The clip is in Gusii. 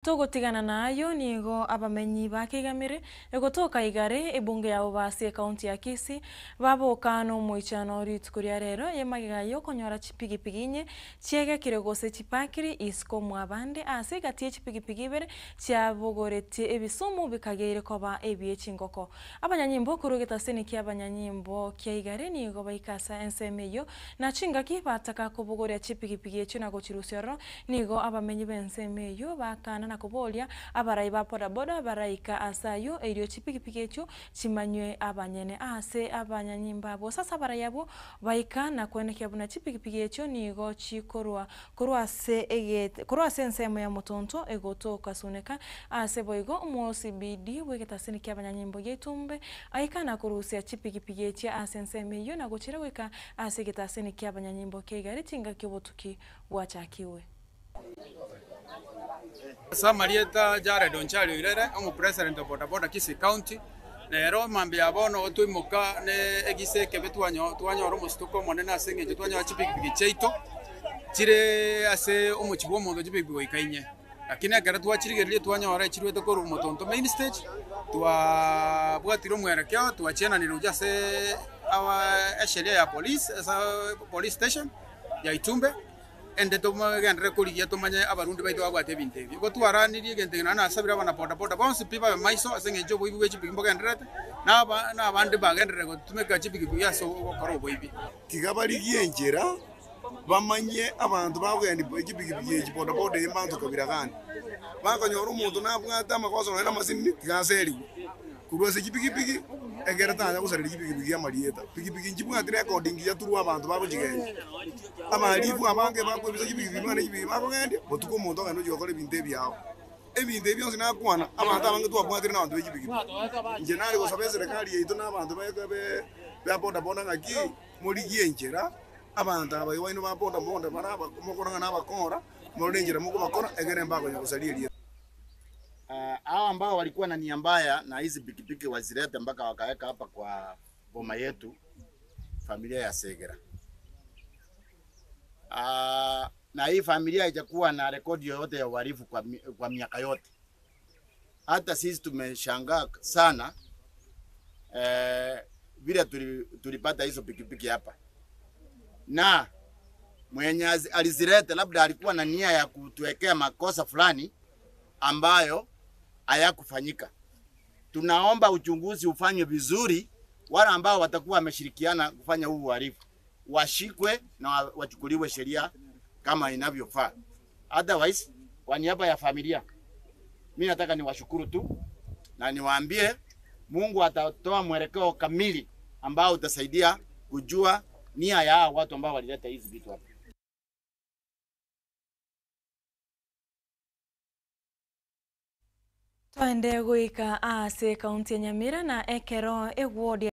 Togotigana nayio nigo abamenyi ba Keigamire egotoka Igare, ebunge ya Bobasi ekaunti ya Kisii, baboka nomoichano rituko ria rero y'emagega y'okonyora chipigipigi inye chiegekire gose chipakiri isiko mwabande ase egati ye chipigipigi ibere chiabogoretie ebisumu bikageire koba ebie chingoko. Abanyanyimbo korwa egetaseni ki'abanyanyimbo kia Igare nigo baika ase ensemo eyio na chingaki bataka kobogoria chipigipigi echio na gochirusia ororo. Nigo abamenyi b'ensemo eyio bakana na koboria abarai ba bodaboda baraika ase ayio erio chipigipigi echio chimanywe abanyene. Ase abanyanyimbo abwo gose ase abarai abwo baika na koenekia buna chipigipigi echio nigo chikorwa korwa ase egete korwa ase ensemo ya motonto egotoka suneka. Ase boigo omosibidi bw'egetasini ki'abanyanyimbo gi'etumbe aika na korusia chipigipigi echio ase ensemo eyio na gochira goika ase egetasini ki'abanyanyimbo kia igare chingaki obotuki bwachakigwe. Ase amarieta Jared Onchari Oirere, omopresident o bodaboda Kisii County, nero mambia ya bono otwaimoka ne egisa ekebe twanyora omosituko omonene ase eng'encho twanyora chipikipiki chiaito chire ase omochie bwa omonto chipikipiki goika inye. Lakini ekero twachirigereria twanyora echirwete korwa Motonto main stage, twabwatire omwerekeo twachiananire gochia ase esheria ya police ase police station ya Itumbe. Ende togenderere korigia tomanye abarundi baito babwate ebinto ebi. Igo twaranirie egento eke naende nasabire abana boda boda bonsi pi babe maiso ase eng'encho oboibi bwe chipigipigi mbogendererete, na aba na abande bagenderere gotumeka chipigipigi ase ogokora oboibi. Tiga barigie enchera bamanye abanto bakogendia chipigipigi echi boda boda eye mbanto kabira gani. Bakonyora omonto nabwate amagoso nonya na amasini tiga aserigwe. Korwa ase chipigipigi, ekero tanya gosareria chipigipigi amarieta. Pigipigi nchibwati record engiya through abanto bagochigendia. Abahalifu abange bakoebisa chipigipigi buna ne chipigipigi bakogendia, botuko omonto ogenda ochia gokora ebinto ebiao. Ebinto ebi bionsi nakwana, abanto abange twabwatire nabanto be chipigipigi. Inche nare gosaba eserekari yaito na abanto be ba bodaboda ng'aki, morigie enchera, abanto aba baino ba bodaboda bare aba mokorora ng'a nabakora, morore enchera mokobakora egere mbakonya gosaria erieta. Hao ambao walikuwa na nia mbaya na hizi pikipiki wazilete mpaka wakaweka hapa kwa boma yetu familia ya Segera. Ah, na hii familia haijakuwa na rekodi yoyote ya uhalifu kwa, kwa miaka yote. Hata sisi tumeshangaa sana eh, vile tulipata hizo pikipiki hapa na mwenye alizileta labda alikuwa na nia ya kutuwekea makosa fulani ambayo hayakufanyika. Tunaomba uchunguzi ufanywe vizuri, wale ambao watakuwa wameshirikiana kufanya huu uhalifu washikwe na wachukuliwe sheria kama inavyofaa. Otherwise, kwa niaba ya familia, mimi nataka niwashukuru tu na niwaambie Mungu atatoa mwelekeo kamili ambao utasaidia kujua nia ya hao watu ambao walileta hizi vitu hapa. Toende goika ase ekaunti ya Nyamira na ekero eward ya.